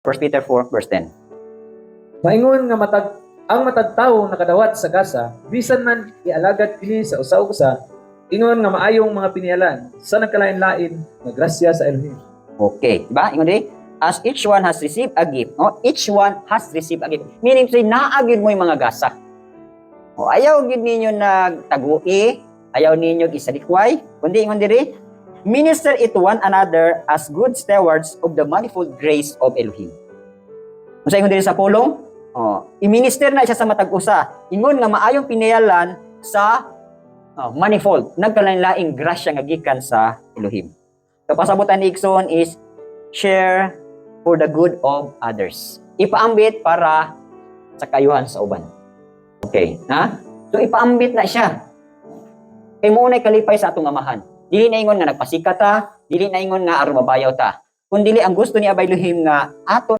1 Peter 4 verse 10. Maingon nga matag ang matag tawo nakadawat sa gasa, bisan man ialagad kini sa usa ug usa, ingon nga maayong mga pinialan sa nagkalain-lain nga grasya sa Elohim. Okay, di ba? Ingon diri, as each one has received a gift, no? Each one has received a gift. Meaning to say, naa gyud mo'y mga gasa. O, ayaw gyud ninyo nagtagui, ayaw ninyo isalikway, kundi ingon diri, minister it to one another as good stewards of the manifold grace of Elohim. Unsa ingon diri sa pulong? Oh, i-minister na siya sa matag usa. Ingon nga maayong pinialan sa, oh, manifold, nagkalain-laing grasya nga gikan sa Elohim. So pasabutan ni igsoon is share for the good of others. Ipaambit para sa kaayuhan sa uban. Okay, ha? So ipaambit na siya. Kay mao nay kalipay sa atong Amahan. Dili na ingon nga nagpasikat ta, dili na ingon nga aron mabayaw ta. Kun dili ang gusto ni Abay Elohim nga ato